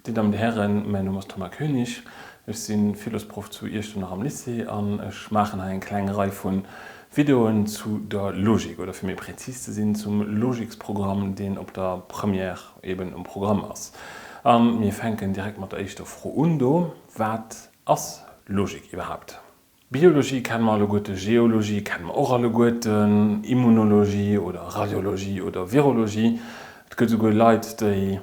Dir Dammen, Dir Hären, mäin Numm ass Thomas Koenig, ech si Philosproff zu Iechternach am Lycée an ech maachen hei eng kleng Rei vu Videoen zu der Logik, oder fir méi präzis ze sinn, zum Logiksprogramm, deen op der Première eben um Programm ass. A mir fänken direkt mat der éischter Fro un do, Wat ass Logik iwwerhaapt? Biologie kenne mer alleguerte, Geologie kenne mer och alleguerten, Immunologie oder Radiologie oder Virologie. Et gëtt esouguer Leit, déi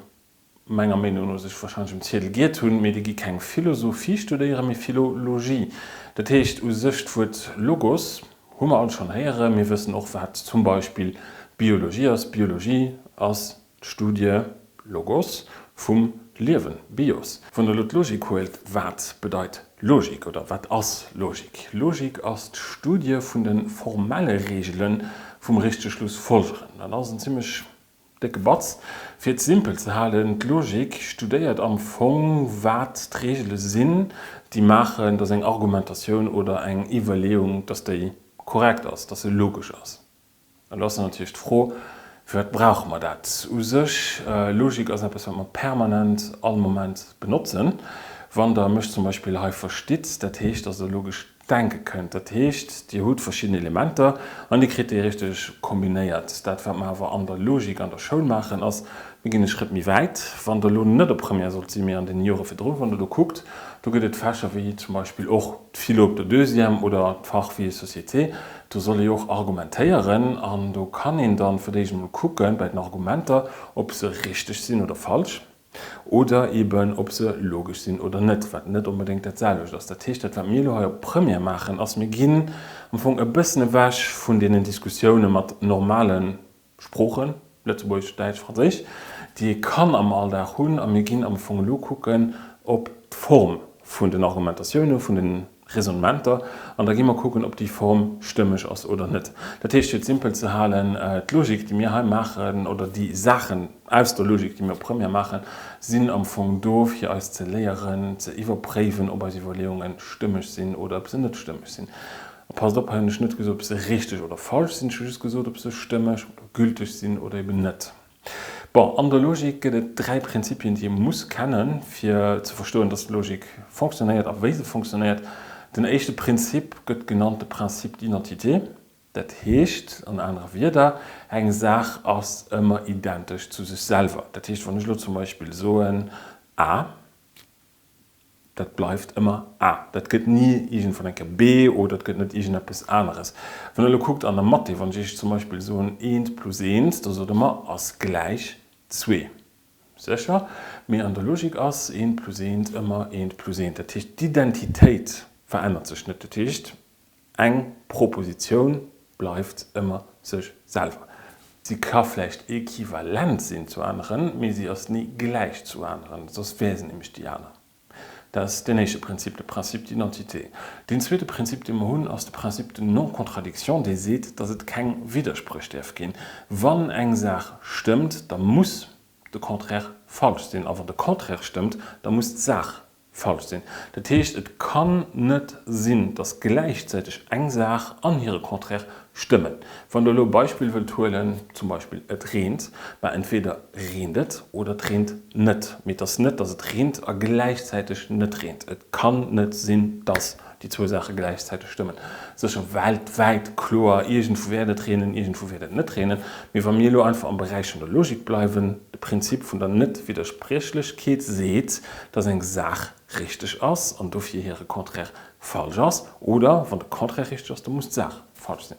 menger Meenung no sech wahrscheinlech um Ziedel giert hunn, mee déi gi keng Philosophie studéieren, mee Philologie. Dat heescht u sech, d'Wuert Logos hu mer all schonn héieren. Mir wëssen och, wat zum Beispill Biologie ass. Biologie ass d'Studie, Logos, vum Liewen, Bios. Wann Der elo d'Logik huelt, wat bedeit Logik oder wat ass Logik? Logik ass d'Studie vun de formelle Reegele vum richtege Schlussfolgeren. Dat ass en zimmlech Décke Batz. Fir et simpel ze halen, d'Logik studéiert am Fong, wat d'Reegele sinn, déi maachen, dass eng Argumentatioun oder eng Iwwerleeung, dass déi korrekt ass, dass se logesch ass. An do ass dann natierlech d'Fro, Firwat brauche mer dat? U sech, Logik ass eppes, wat mer permanent, all Moment benotzen. Wann Der mech zum Beispill hei verstitt, dat heescht, dass Der logesch Denke kënnt. Dat heescht, Dir hutt verschidden Elementer an Dir kritt déi richteg kombinéiert. Dat, wat mer awer an der Logik an der Schoul maachen, ass, mir ginn e Schrëtt méi wäit. Wann Der elo net op Première sollt sinn, mee an den Jore virdrun, wann Der do kuckt, do gëtt et Fächer wéi zum Beispill och d'Philo op der Deuxième oder d'Fach Vie et Société, do soll ee jo och argumentéieren an do kann een dann fir d'éischt emol kucken bei den Argumenter, ob se richteg sinn oder falsch. Oder eben, ob se logesch sinn oder net, wat net onbedéngt dat selwecht ass. Dat heescht, dat wat mir elo hei op Première maachen, ass, mir ginn am Fong e bëssen ewech vun deenen Diskussioune mat normale Sproochen, Lëtzebuergesch, Däitsch, Franséisch, déi ee kann am Alldag hunn, a mir ginn am Fong elo kucken op d'Form vun den Argumentatioune, vun den Raisonnementer, an da gi mer kucken, ob déi Form stëmmeg ass oder net. Dat heescht, fir et simpel ze halen, d'Logik, déi mir hei maachen, oder déi Saachen aus der Logik, déi mir op Première maachen, sinn am Fong do, fir eis ze léieren, ze iwwerpréiwen, ob eis Iwwerleeunge stëmmeg sinn oder ob se net stëmmeg sinn. A passt op, hei hunn ech net gesot, ob se richteg oder falsch sinn, ech hu just gesot, ob se stëmmeg oder gülteg sinn oder eben net. Bon, an der Logik gëtt et 3 Prinzipien, déi ee muss kennen, fir ze verstoen, dass d'Logik fonctionnéiert a wéi se fonctionnéiert. Den éischte Prinzip gëtt genannt de Principe d'identité. Dat heescht an anere Wierder, eng Saach ass ëmmer identesch zu sech selwer. Dat heescht, wann ech elo zum Beispill soen, A, Dat bleift ëmmer A. Dat gëtt ni iergendwann eng Kéier B oder et gëtt net iergendeppes aneres. Wann Der elo kuckt an der Mathé, wann ech Iech zum Beispill soen, eent plus eent, da sot Der mer, ass gläich zwee. Sécher? Mee an der Logik ass eent plus eent ëmmer eent plus eent. Dat heescht, d'Identitéit verännert sech net. Dat heescht, Eng Propositioun bleift ëmmer sech selwer. Si ka vläicht equivalent sinn zu aneren, mee si ass ni gläich zu aneren, soss wär se nämlech déi aner. Dat ass deen éischte Prinzip, de Principe d'identité. Deen zweete Prinzip, dee mer hunn, ass de Principe de non-contradiction, dee seet, dass et keng Widderspréch däerf ginn. Wann eng Saach stëmmt, da muss de Contraire falsch sinn, a wann de Contraire stëmmt, da muss d'Saach falsch sinn. Dat heescht, et kann net sinn, dass gläichzäiteg eng Saach an hire Contraire stëmmen. Wann Der elo e Beispill wëllt huelen, zum Beispill et reent, ma entweder reent et oder et reent net. Mee et ass net, dass et reent a gläichzäiteg net reent. Et kann net sinn, dass déi zwou Saache gläichzäiteg stëmmen. Sécher weltwäit, kloer, iergendwou wäert et reenen, iergendwou wäert et net reenen. Mee wa mir elo einfach am Beräich vun der Logik bleiwen, de Prinzip vun der Net-Widderspriechlechkeet seet, dass eng Saach richteg ass an dofir hire Contraire falsch ass, oder wann de Contraire richteg ass, da muss d'Saach falsch sinn.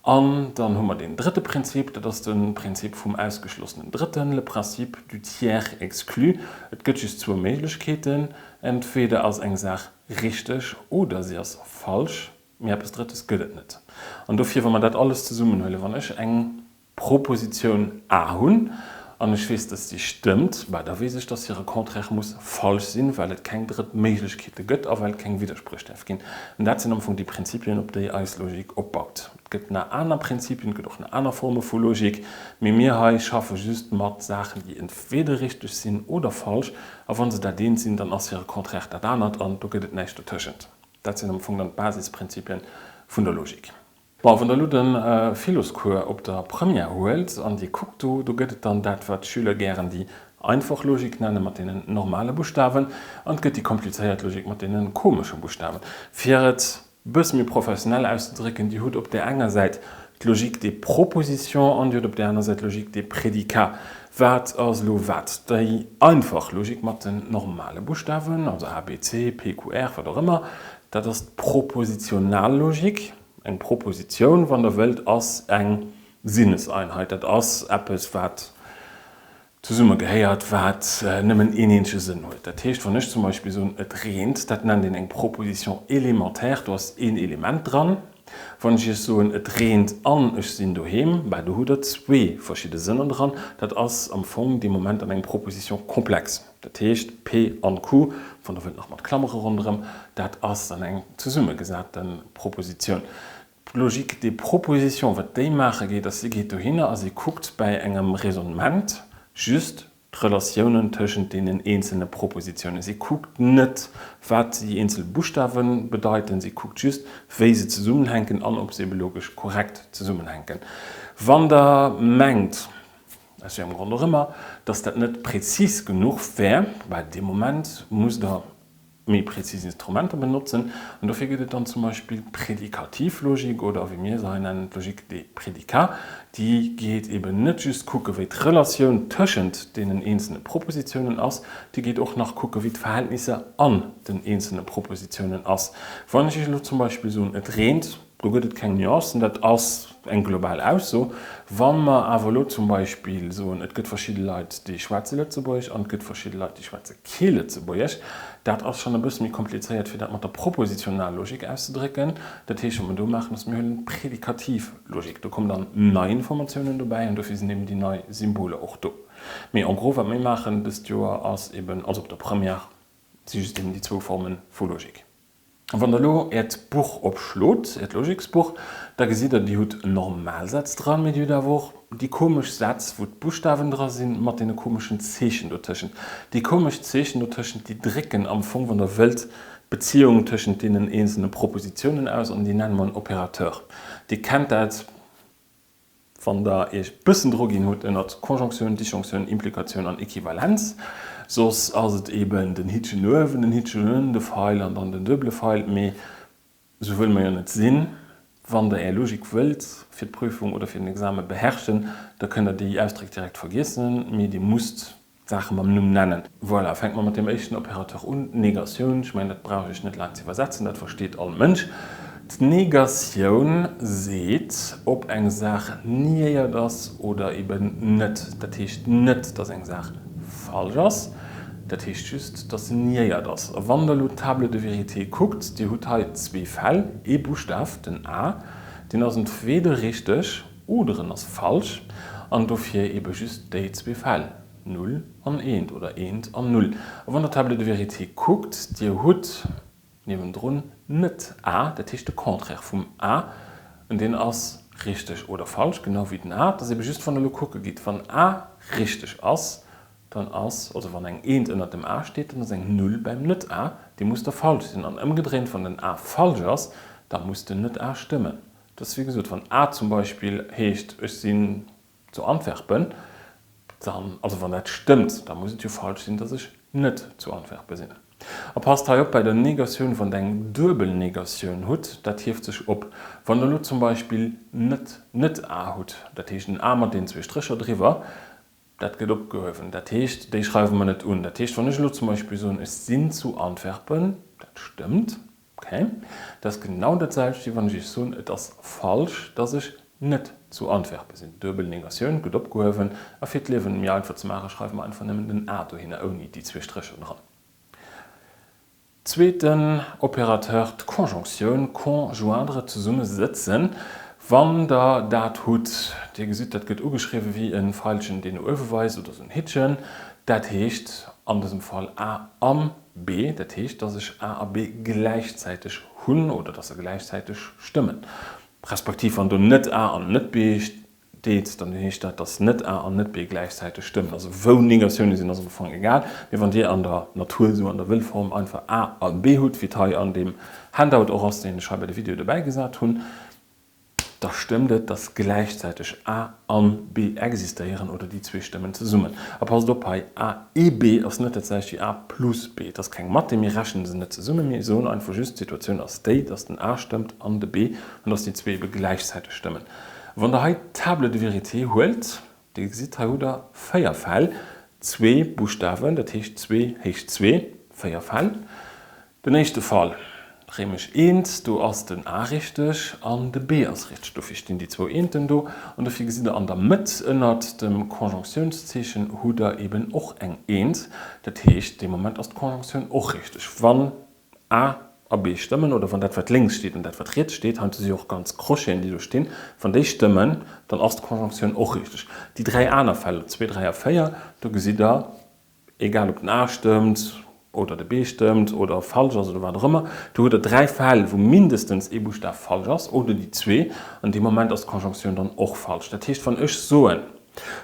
An dann hu mer deen drëtte Prinzip, dat ass de Prinzip vum ausgeschlossenen Drëtten, le principe du tiers exclu. Et gëtt just zwou Méiglechkeeten, Entweder ass eng Saach richteg oder si ass falsch, mee eppes Drëttes gëtt et net. An dofir, wa mer dat alles zesummenhuelen, wann ech eng Propositioun A hunn an ech weess, dass déi stëmmt, bah, da weess ech, dass hire Contraire muss falsch sinn, well et keng drëtt Méiglechkeete gëtt a well et keng Widderspréch däerf ginn. An dat sinn am Fong déi Prinzipien, op déi eis Logik opbaut. Et gëtt nach aner Prinzipien, et gëtt och nach aner Forme vu Logik, mee mir hei schaffe just mat Saachen, déi entweder richteg sinn oder falsch. A wa se dat eent sinn, dann ass hire Contraire dat anert an do gëtt et näischt dotëschent. Dat sinn am Fong dann d'Basisprinzipien vun der Logik. Bon, wann Der elo de Philoscours op der Première huelt an Dir kuckt do, do gëtt et dann dat, wat d'Schüler gären déi. einfach Logik nenne mat deenen normale Buschtawen an et gëtt déi komplizéiert Logik mat deene komesche Buschtawen. Fir et e bësse méi professionell auszedrécken, Dir hutt op där enger Säit d'Logique des propositions an Dir hutt op där aner Säit d'Logique des prédicats. Wat ass elo wat? Déi einfach Logik mat den normale Buschtawen, also A, B, C, P, Q, R, wat och ëmmer, dat ass d'propositional Logik. Eng Propositioun, wann Der wëllt, ass eng Sinneseinheit. Dat ass eppes, wat zesumme gehéiert, wat nëmmen een eenzege Sënn huet. Dat heescht, wann ech zum Beispill soen, et reent, dat nennt een eng Proposition élémentaire, do ass een Element dran. Wann ech Iech soen, et reent an ech sinn doheem, bah, do hutt Der zwee verschidde Sënner dran. Dat ass am Fong dee Moment dann eng Proposition complexe. Dat heescht, P an Q, wann Der wëllt nach mat Klammere ronderëm, dat ass dann eng zesummegesate Propositioun. D'Logique des propositions, wat déi maache geet, ass, si geet dohinner a si kuckt bäi engem Raisonnement just d'Relatiounen tëschent deenen eenzelne Propositionen. Si kuckt net, wat déi eenzel Buschtawe bedeiten, si kuckt just, wéi se zesummenhänken an ob se ebe logesch korrekt zesummenhänken. Wann Der mengt, aus wéi engem Grond och ëmmer, dass dat net prezis genuch wär, bah, dee Moment musst Der méi präzis Instrumenter benotzen an dofir gëtt et dann zum Beispill d'Prädikativlogik oder wéi mir se hei nennen d'Logique des prédicats. Déi geet eben net just kucke wéi d'Relatioun tëschent deenen eenzelne Propositionen ass, déi geet och nach kucke wéi d'Verhältnisser an den eenzelne Propositionen ass. Wann ech Iech elo zum Beispill soen, et reent, Do gëtt et keng Nuancen, dat ass eng global Ausso. Wa mer awer elo zum Beispill soen, et gëtt verschidde Leit, déi schwätze Lëtzebuergesch an et gëtt verschidde Leit, déi schwätze kee Lëtzebuergesch, dat ass schonn e bësse méi komplizéiert, fir dat mat der Propositionallogik auszedrécken. Dat heescht, wat mer do maachen, ass, mir huelen d'Prädikativlogik. Do kommen dann nei Informatiounen dobäi an dofir sinn eben déi nei Symboler och do. Mee en gros, wat mir maachen dëst Joer ass eben, also op der Première, si just eben déi zwou Forme vu Logik. Wann der elo äert Buch opschlot, äert Logiksbuch, da gesitt der, dir hutt normal Sätz dran, mee dir hutt awer och déi komesch Sätz, wou d'Buschtawen dra sinn, mat deene komeschen Zeechen dotëschent. Déi komesch Zeechen dotëschent, déi drécken am Fong, wann der wëllt, d'Beziehung tëschent deenen eenzelne Propositionen aus an déi nenne mer en Opérateur. Dir kennt dat. Wann der iech e bëssen dru ginn hutt ënnert Conjonctioun, Disjonctioun, Implikatioun an Equivalenz, soss ass et eben den Hittchen uewen, den Hittchen ënnen, de Feil an dann den duebele Feil. Mee esou wëlle mer jo net sinn. Wann der är Logik wëllt fir d'Prüfung oder fir den Exame beherrschen, da kënnt der déi Ausdréck direkt vergiessen, mee dir musst D'Saache mam Numm nennen. Voilà, fänke mer mat deem éischten Opérateur un, d'Negatioun. Ech mengen, dat brauch ech net laang ze iwwersetzen, dat versteet all Mënsch. D'Negatioun seet, ob eng Saach niéiert ass oder eben net. Dat heescht net, dass eng Saach falsch ass, dat heescht just, dass se niéiert ass. A wann Der elo d'Table de vérité kuckt, Dir hutt hei zwee Fäll, ee Buschtaf, den A, deen ass entweder richteg, Oder en ass falsch, an dofir ebe just déi zwee Fäll, Null an eent oder eent an Null. A wann der Table de vérité kuckt, Dir hutt niewendrun net A, dat heescht de Contraire vum A, an deen ass richteg oder falsch, genau wéi den A. Et ass ebe just, wann der elo kucke gitt, wann A richteg ass, dann ass, also wann eng Eent ënnert dem A steet, dann ass eng Null beim Net-A, déi muss da falsch sinn. An ëmgedréint, wann den A falsch ass, da muss den Net-A stëmmen. Dat ass wéi gesot, wann A zum Beispill heescht, ech sinn zu Antwerpen, dann, also wann dat stëmmt, da muss et jo falsch sinn, datt ech net zu Antwerpen sinn. A passt hei op bei der Negatioun, wann Der eng duebel Negatioun hutt, dat hieft sech op. Wann Der elo zum Beispill net net A hutt, dat heescht en A mat deenen zwee Strécher driwwer, dat gëtt opgehuewen, dat heescht, déi schreiwe mer net un. Dat heescht, wann ech elo zum Beispill soen, ech sinn zu Antwerpen, dat stëmmt, Ok, dat ass genau dat selwecht wéi wann ech Iech soen, et ass falsch, dass ech net zu Antwerpen sinn. D'duebel Negatioun gëtt opgehuewen a fir d'Liewen méi einfach ze maachen, schreiwe mer einfach nëmmen den a dohinner ouni déi zwee Strécher dran. Zweeten Opérateur, d'Conjonctioun, conjoindre, zesumme sëtzen. Wann der dat hutt, Dir gesitt, dat gëtt ugeschriwwen wéi e Feilchen, deen no uewe weist oder esou en Hittchen, dat heescht an dësem Fall a an B, dat heescht, dass ech A a B gläichzäiteg hunn oder dass se gläichzäiteg stëmmen. Respektiv wann do net A an net B steet, dann heescht dat, dass net A an net B gläichzäiteg stëmmen. Also wou Negatioune sinn, ass am Fong egal. Mee wann Dir an der Natur, esou an der Wëllform einfach A a B hutt, wéi et hei an deem Handout och ass, deen ech hei bei de Video dobäi gesat hunn. da stëmmt et, dass gläichzäiteg A an B existéieren oder déi zwee stëmmen zesummen. A passt op hei, A et B ass net dat selwecht wéi A plus B. Et ass keng Mathé, mir rechnen se net zesummen, mir soen einfach just, d'Situatioun ass déi, dass den A stëmmt an de B an dass déi zwee ebe gläichzäiteg stëmmen. Wann Der hei d'Table de vérité huelt, Dir gesitt, hei hutt Der 4 Fäll, zwee Buschtawen, dat heescht zwee héich zwee, 4 Fäll. Den éischte Fall, réimesch Eent, do ass den A richteg an de B ass richteg. Dofir stinn déi zwou Eenten do. An dofir gesitt Der an der Mëtt ënnert dem Konjonktiounszeechen hutt Der eben och eng Eent. Dat heescht, dee Moment ass d'Konjonktioun och richteg. Wann A a B stëmmen, oder wann dat wat lénks steet an dat wat riets steet, heiansdo si jo och ganz Crocheten déi do stinn, wann déi stëmmen, dann ass d'Konjonktioun och richteg. Déi dräi aner Fäll, 2, 3 a 4, do gesitt Der, egal ob den A stëmmt oder de B stëmmt oder falsch ass oder wat och ëmmer, do hutt Der dräi Fäll, wou mindestens ee Buschtaf falsch ass oder déi zwee, an deem Moment ass d'Konjonktioun dann och falsch. Dat heescht, wann ech soen,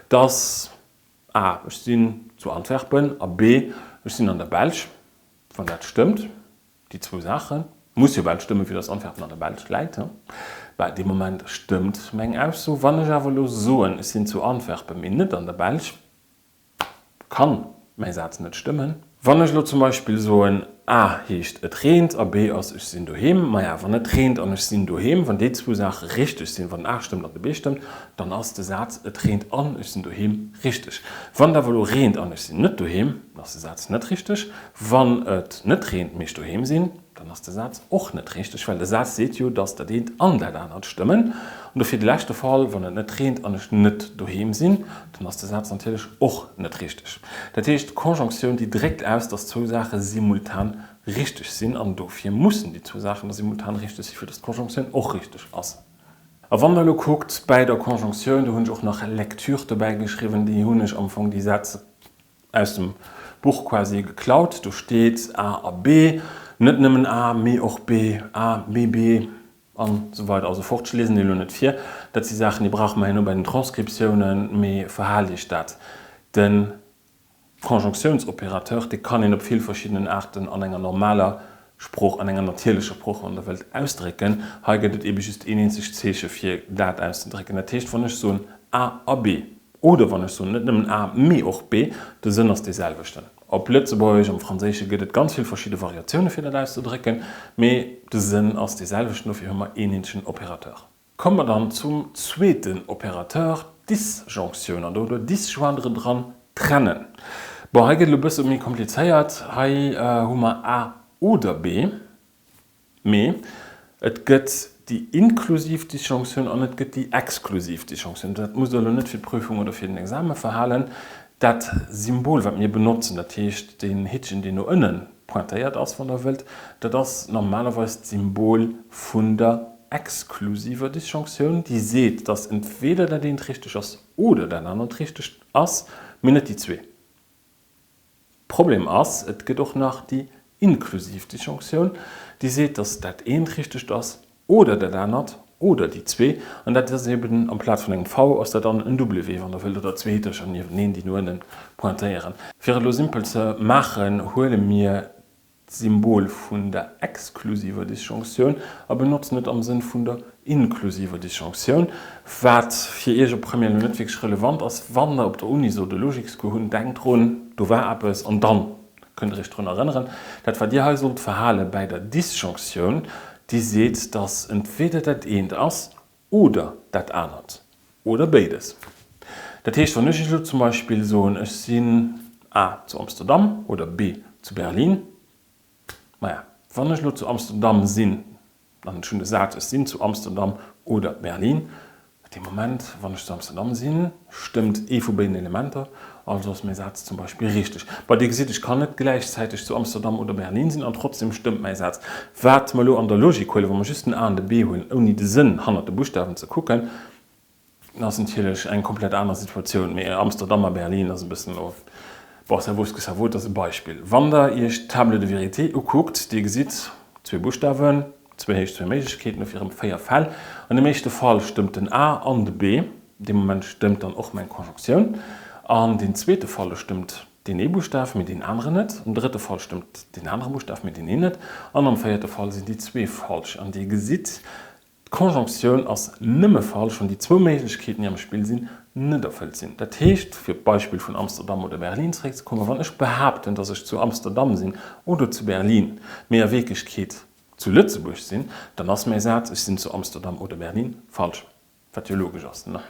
dass A, ech sinn zu Antwerpen a B, ech sinn an der Belsch, Wann dat stëmmt, déi zwou Saachen, muss jo bal stëmmen, fir dass Antwerpen an der Belsch läit, he, bah, dee Moment stëmmt meng Ausso. Wann ech awer elo soen, ech sinn zu Antwerpen, mee net an der Belsch, kann mäi Saz net stëmmen. Wann ech elo zum Beispill soen, A heescht et reent a B ass ech sinn doheem, maja, wann et reent an ech sinn doheem, wann déi zwou Saache richteg sinn, wann A stëmmt an de B stëmmt, dann ass de Saz et reent an ech sinn doheem richteg. Wann et awer elo reent an ech sinn net doheem, dann ass de Saz net richteg. Wann et net reent, mee ech doheem sinn, dann ass de Saz och net richteg, well de Saz seet jo, dass dat eent an dat anert stëmmen. An dofir de leschte Fall, wann et net reent an ech net doheem sinn, dann ass de Saz natierlech och net richteg. Dat heescht, d'Konjonktioun, déi dréckt aus, dass zwou Saache simultan richteg sinn, an dofir mussen déi zwou Saachen da simultan richteg sinn, fir dass d'Konjonktioun och richteg ass. A wann Der elo kuckt, bäi der Konjonktioun, do hunn ech och nach Lecture dobäi geschriwwen, déi hunn ech am Fong, déi Sätz, aus dem Buch quasi geklaut. Do steet A a B, net nëmmen A, mee och B, A, mee B an esou weider a sou fort. Ech liesen déi elo net vir, dat si Saachen, déi brauche mer herno bei den Transkriptiounen, mee verhaalt Iech dat, de Konjonktiounsopérateur, dee kann een op vill verschiddenen Aarten an enger normaler Sprooch, an enger natierlecher Sprooch, wann Der wëllt, ausdrécken. Hei gëtt et eebe just een eenzegt Zeeche fir dat auszedrécken. Dat heescht, wann ech soen A a B oder wann ech soen net nëmmen A, mee och B, de Sënn ass dee selwechten. Op Lëtzebuergesch, am Franséische gëtt et ganz vill verschidde Variatioune fir dat auszedrécken, mee de Sënn ass dee selwechten, dofir hu mer een eenzegen Opérateur. Komme mer dann zum zweeten Opérateur, d'Disjonctioun, an do hutt Der disjoindre dran, trennen. Bon, hei gëtt et elo e bësse méi komplizéiert. Hei hu mer A oder B, mee et gëtt déi inklusiv Disjonctioun an et gëtt déi exklusiv Disjonctioun. Dat musst Der elo net fir d'Prüfung oder fir den Exame verhalen. Dat Symbol, wat mir benotzen, dat heescht deen Hittchen, deen no ënnen pointéiert ass, wann Der wëllt, dat ass normalerweis d'Symbol vun der exklusiver Disjonctioun, déi seet, dass entweder dat eent richteg ass oder dat anert richteg ass, mee net déi zwee. Problem ass, et gëtt och nach déi inklusiv Disjonctioun, déi seet, dass dat eent richtegt ass oder dat anert oder déi zwee. An dat ass eben, amplaz vun engem V ass dat dann en W, wann Der wëllt, oder zwee Hittercher nieweneen, déi no ënnen pointéieren. Fir et elo simpel ze maachen, huele mir d'Symbol vun der exklusiver Disjonctioun a benotzen et am Sënn vun der inklusiver Disjonctioun, wat fir Iech op Première elo net wierklech relevant ass. Wann Der op der Uni sollt e Logikscours hunn, denkt drun, do war eppes, an dann kënnt Der Iech drun erënneren. Dat wat Dir hei sollt verhale bäi der Disjonctioun, déi seet, dass entweder dat eent ass oder dat anert oder béides. Dat heescht, wann ech elo zum Beispill soen, ech sinn A zu Amsterdam oder B zu Berlin, maja, wann ech elo zu Amsterdam sinn, an ech hunn de Saz, ech sinn zu Amsterdam oder Berlin, dee Moment, wann ech zu Amsterdam sinn, stëmmt ee vu béiden Elementer, also ass mäi Saz zum Beispill richteg. Bon, Dir gesitt, ech kann net gläichzäiteg zu Amsterdam oder Berlin sinn an trotzdem stëmmt mäi Saz. Wat mer elo an der Logik huelen, wa mer just den A an de B huelen, ouni de Sënn hannert de Buschtawen ze kucken, ass natierlech eng komplett aner Situatioun. Mee Amsterdam a Berlin ass e bëssen elo, bon, ça vaut ce que ça vaut, et ass e Beispill. Wann Der Iech d'Table de vérité ukuckt, Dir gesitt zwee Buschtawen, zwéi héich, zwéi Méiglechkeeten, dofir erëm 4 Fäll. An dem éischte Fall stëmmt den A an de B, dee Moment stëmmt dann och meng Konjonktioun. An deen zweete Fall, do stëmmt deen ee Buschtaf, mee deen aneren net. Am drëtte Fall stëmmt deen anere Buschtaf, mee deen een net. An am véierte Fall sinn déi zwee falsch. An Dir gesitt. D'Conjonctioun ass nëmme falsch, wann déi zwou Méiglechkeeten, déi am Spill sinn, net erfëllt sinn. Dat heescht, fir op d'Beispill vun Amsterdam oder Berlin zeréckzekommen, wann ech behaapten, dass ech zu Amsterdam sinn oder zu Berlin, mee a Wierklechkeet zu Lëtzebuerg sinn, dann ass mäi Saz Ech sinn zu Amsterdam oder Berlin falsch. Wat jo logesch ass, ne?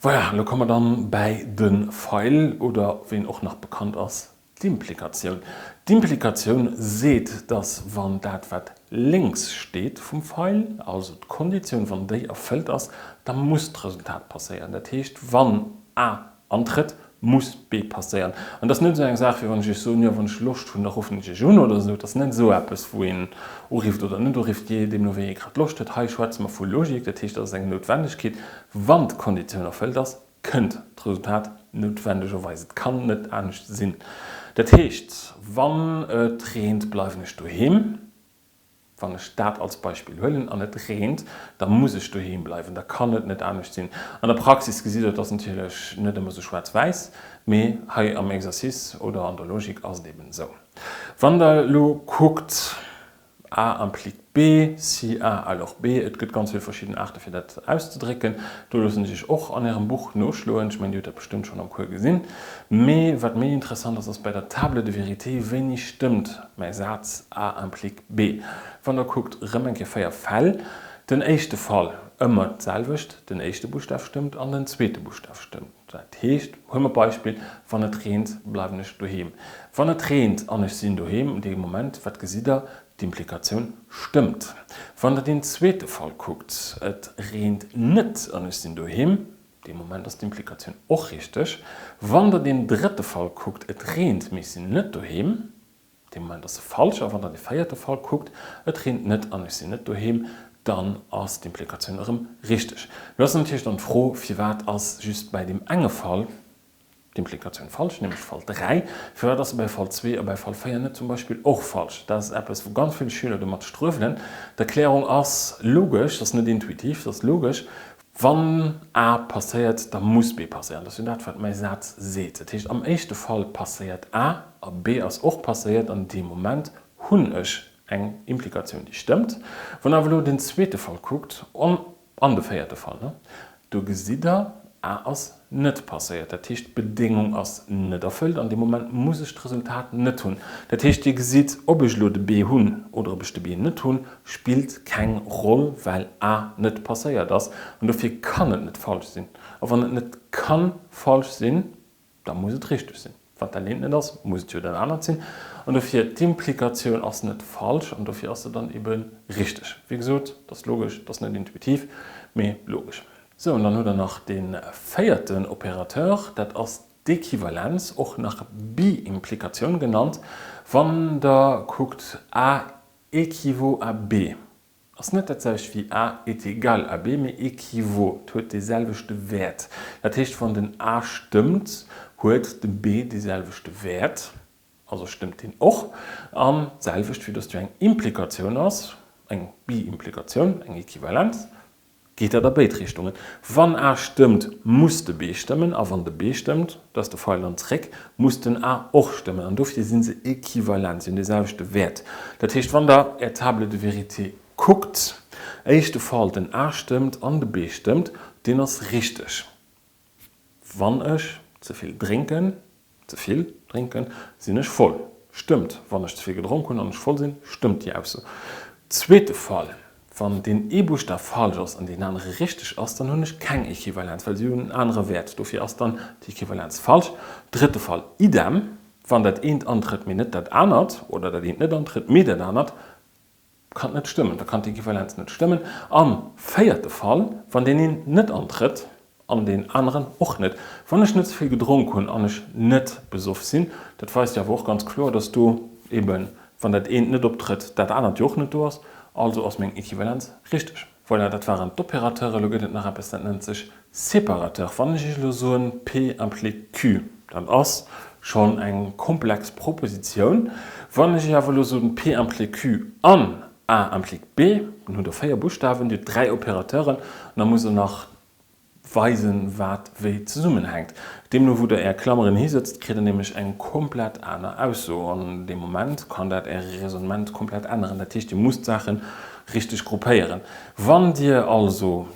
Voilà, elo komme mer dann bäi de Feil, oder wéi en och nach bekannt ass, d'Implikatioun. D'Implikatioun seet, dass wann dat wat lénks steet vum Feil, also d'Konditioun, wann déi erfëllt ass, da muss d'Resultat passéieren. Dat heescht, wann A antrëtt, muss B passéieren. An dat ass net esou eng Saach, wéi wann ech Iech soen, jo, wann ech Loscht hunn, da ruffen ech Iech un oder esou. Et ass net esou eppes, wou een urifft oder net urifft, jee deemno wéi ee grad Loscht huet. Hei schwätze mer vu Logik, dat heescht, dat ass eng Noutwendegkeet. Wann d'Konditioun erfëllt ass, kënnt d'Resultat noutwendegerweis. Et kann net anescht sinn. Dat heescht, wann et reent, bleiwen ech doheem. Wann ech dat als Beispill huelen an et reent, da muss ech doheem bleiwen, da kann et net anescht sinn. An der Praxis gesitt Der, et ass natierlech net ëmmer esou schwaarz-wäiss, mee hei am Exercice oder an der Logik ass et eben esou. Wann Der elo kuckt, A implique B, si A alors B, et gëtt ganz vill verschidden Aarte fir dat auszedrécken, do loossen ech Iech och an Ärem Buch noschloen, ech mengen Dir hutt dat bestëmmt schonn am Cours gesinn. Mee wat méi interessant ass, ass bei der Table de vérité, wéini stëmmt mäi Saz A implique B. Wann der kuckt, rëm eng Kéier 4 Fäll. Den éischte Fall, ëmmer d'selwecht, den éischte Buschtaf stëmmt an den zweete Buschtaf stëmmt. Dat heescht, huele mer d'Beispill, wann et reent, bleiwen ech doheem. Wann et reent an ech sinn doheem, dee Moment, wat gesitt der? D'Implikatioun stëmmt. Wann der deen zweete Fall kuckt, et reent net an ech sinn doheem, Dee Moment ass d'Implikatioun och richteg. Wann Der deen drëtte Fall kuckt, et reent, mee ech sinn net doheem, dee Moment ass se falsch. A wann Der dee véierte Fall kuckt, et reent net an ech sinn net doheem, dann ass d'Implikatioun erëm richteg. Lo ass natierlech dann d'Fro, Firwat ass just bäi deem enge Fall d'Implikatioun falsch, nämlech Fall 3? Firwat ass se bei Fall 2 a bei Fall 4 net zum Beispill och falsch? Dat ass eppes, wou ganz vill Schüler domat struewelen. D'Erklärung ass logesch, se ass net intuitiv, se ass logesch. Wann A passéiert, da muss B passéieren. Dat ass jo dat, wat mäi Saz seet. Dat heescht, am éischte Fall passéiert A a B ass och passéiert. An deem Moment hunn ech eng Implikatioun, déi stëmmt. Wann Der awer elo den zweete Fall kuckt an de véierte Fall, do gesitt Der, A ass net passéiert. Dat heescht, d'Bedéngung ass net erfëllt. An deem Moment muss ech d'Resultat net hunn. Dat heescht, Dir gesitt, ob ech elo de B hunn oder ob ech de B net hunn, spillt keng Roll, well A net passéiert ass. An dofir kann et net falsch sinn. A wann et net ka falsch sinn, da muss et richteg sinn. Wann dat eent net ass, muss et jo dat anert sinn. An dofir, d'Implikatioun ass net falsch an dofir ass se dann ebe richteg. Wéi gesot, et ass logesch, et ass net intuitiv, mee logesch. Sou, an dann hutt Der nach dee véierten Opérateur, dat ass d'Equivalenz, och nach Bi-Implikatioun genannt. Wann Der kuckt, A équivaut à B, ass net dat selwecht wéi A est égal à B, mee équivaut, et huet dee selwechte Wäert. Dat heescht, wann den A stëmmt, huet de B dee selwechte Wäert, also stëmmt deen och. An d'selwecht, vue dass et jo eng Implikatioun ass, eng Bi-Implikatioun, eng Equivalenz, Geet dat a béid Richtungen? Wann A stëmmt, muss de B stëmmen, a wann de B stëmmt, dat ass de Feil dann zréck, muss den A och stëmmen. An dofir si se equivalent, si hunn dee selwechte Wäert. Dat heescht, wann Der Är Table de vérité kuckt, éischte Fall, den A stëmmt an de B stëmmt, deen ass richteg. Wann ech ze vill drénken, ze vill drénken, sinn ech voll. Stëmmt. Wann ech ze vill gedronk hunn an ech voll sinn, stëmmt déi Ausso. Zweete Fall, Wann deen ee Buschtaf falsch ass an deen anere richteg ass, dann hunn ech keng Equivalenz, well si hunn en anere Wäert. Dofir ass dann d'Equivalenz falsch. Drëtte Fall, idem, Wann dat eent antrëtt, mee net dat anert, oder dat eent net antrëtt, mee dat anert, Kann net stëmmen, da kann d'Equivalenz net stëmmen. Am véierte Fall, wann deen een net antrëtt an deen aneren och net. Wann ech net ze vill gedronk hunn an ech net besoff sinn, dat weist jo awer och ganz kloer, dass do eben, wann dat eent net optrëtt, dat anert jo och net do ass. Also ass meng Equivalenz richteg. Voilà, dat waren d'Opérateuren. Elo gëtt et nach eppes, dat nennt sech Séparateur. Wann ech Iech elo soen, P implique Q, dat ass schonn eng komplex Propositioun. Wann ech Iech awer elo soen, P implique Q an A implique B, dann hutt Der véier Buschtawen, Dir hutt dräi Opérateuren an da musst Der nach weisen, wat wéi zesummenhänkt. Deemno wou Der Är Klammeren hisëtzt, kritt Der nämlech eng komplett aner Ausso an dee Moment kann dat Äre Raisonnement komplett änneren. Dat heescht, Dir musst d'Saachen. richteg gruppéieren. Wann Dir also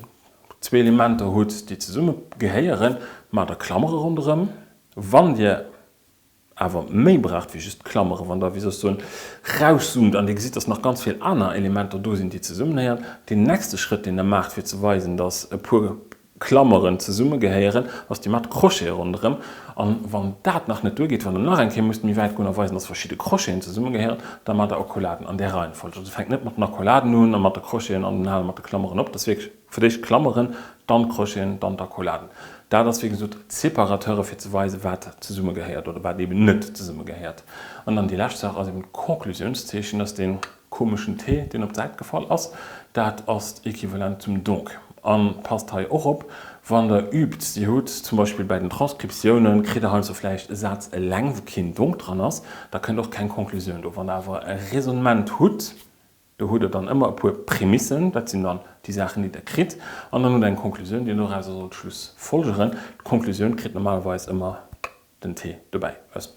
zwee Elementer hutt, déi zesumme gehéieren, maacht Der Klammere ronderëm. Wann Dir awer méi braucht wéi just d'Klammere, wann Der, wéi soll ech soen, rauszoomt an Dir gesitt, dass nach ganz vill aner Elementer do sinn, déi zesummenhéieren, deen nächste Schrëtt, deen Der maacht, fir ze weisen, dass e puer Klammeren zesummegehéieren, ass Dir maacht Crochete ronderëm. An wann dat nach net duergeet, wann Der nach eng Kéier musst méi wäit goen a weisen, dass verschidde Crocheten zesummegehéieren, da maacht Der Accolladen an där Reihenfolg. Also fänkt net mat den Accolladen un a mat de Crocheten an dann hale mat de Klammeren op. Dat ass wierklech fir d'éischt d'Klammeren, dann d'Crocheten, dann d'Accolladen. Dat ass wéi gesot d'Separateure fir ze weisen, wat zesummegehéiert oder wat eben net zesummegehéiert. An dann déi lescht Saach ass eben d'Conclusiounszeechen, dat ass dee komeschen T, deen op d'Säit gefall ass. Dat ass equivalent zum donc. A passt hei och op, wann der übt, Dir hutt zum Beispill bäi den Transkriptiounen, kritt der heiansdo vläicht e Saz eleng, wou keen donc dran ass, da kënnt och keng Conclusioun do. Wann der awer e Raisonnement hutt, Do hutt Der dann ëmmer e puer Prämissen, dat sinn dann déi Saachen, déi Der kritt, an dann hutt Der eng Konklusioun, déi Der dorauser sollt schlussfolgeren. D'Konklusioun kritt normalerweis ëmmer den T dobäi, aus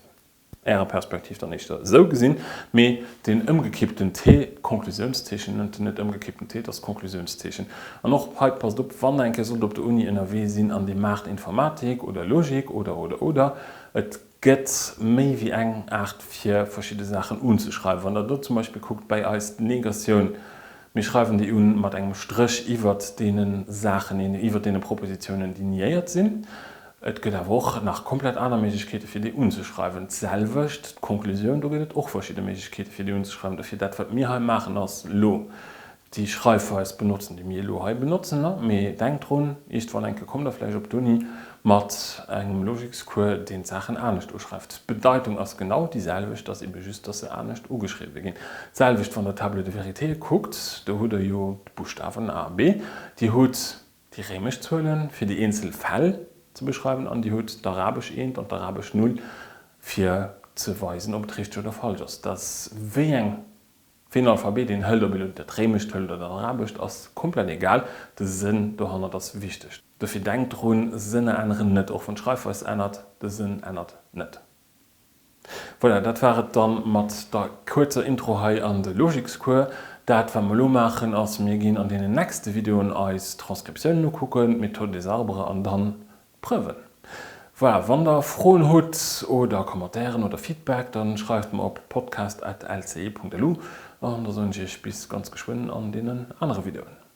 Ärer Perspektiv dann éischter esou gesinn, mee deen ëmgekippten T, d'Konklusiounszeechen nennt en net ëmgekippten T, et ass d'Konklusiounszeechen. An och hei, passt op, wann Der eng Kéier sollt op der Uni ënnerwee sinn an Dir maacht Informatik oder Logik oder, oder, oder, et Gëtt méi wéi eng Aart fir verschidde Saachen unzeschreiwen. Wann der do zum Beispill kuckt bäi eis d'Negatioun, mir schreiwen déi un mat engem Stréch iwwert deene Saachen, iwwert deene Propositionen, déi niéiert sinn. Et gëtt awer och nach komplett aner Méiglechkeete fir déi unzeschreiwen. D'selwecht d'Konklusioun, do gëtt et och verschidde Méiglechkeete fir déi unzeschreiwen. Dofir dat wat mir hei maachen ass elo déi Schreifweis benotzen, déi mir elo hei benotzen. Mee denkt drun, iergendwann eng Kéier kommt Der vläicht op d'Uni mat engem Logikscours, deen d'Saachen anescht uschreift. D'Bedeitung ass genau déi selwecht, ass ebe just, dass se anescht ugeschriwwe ginn. D'selwecht, wann Der d'Table de véritéë kuckt, do hutt Der jo d'Buschtawen A a B. Dir hutt déi réimesch Zuelen, fir déi eenzel Fäll ze beschreiwen, an Dir hutt d'arabesch Eent an d'arabesch Null, fir ze weisen, ob et richteg oder falsch ass. Dass wéi eng Ween Alphabet een hëlt, ob een elo dat réimescht hëlt oder dat arabescht, ass komplett egal, de Sënn dohannert ass wichteg. Dofir denkt drun, Sënner änneren net, och wann d'Schreifweis ännert, de Sënn ännert net. Voilà, dat war et dann mat der kuerzer Intro hei an de Logikscours. Dat wat mer elo maachen ass, mir ginn an deenen nächste Videoen eis Transkriptiounen ukucken, d'Méthode des arbres an dann Preuven. Voilà, wann der Froen hutt oder Commentairen oder Feedback, dann schreift mer op podcast at lce.lu an da soen ech iech bis ganz geschwënn an deenen anere Videoen.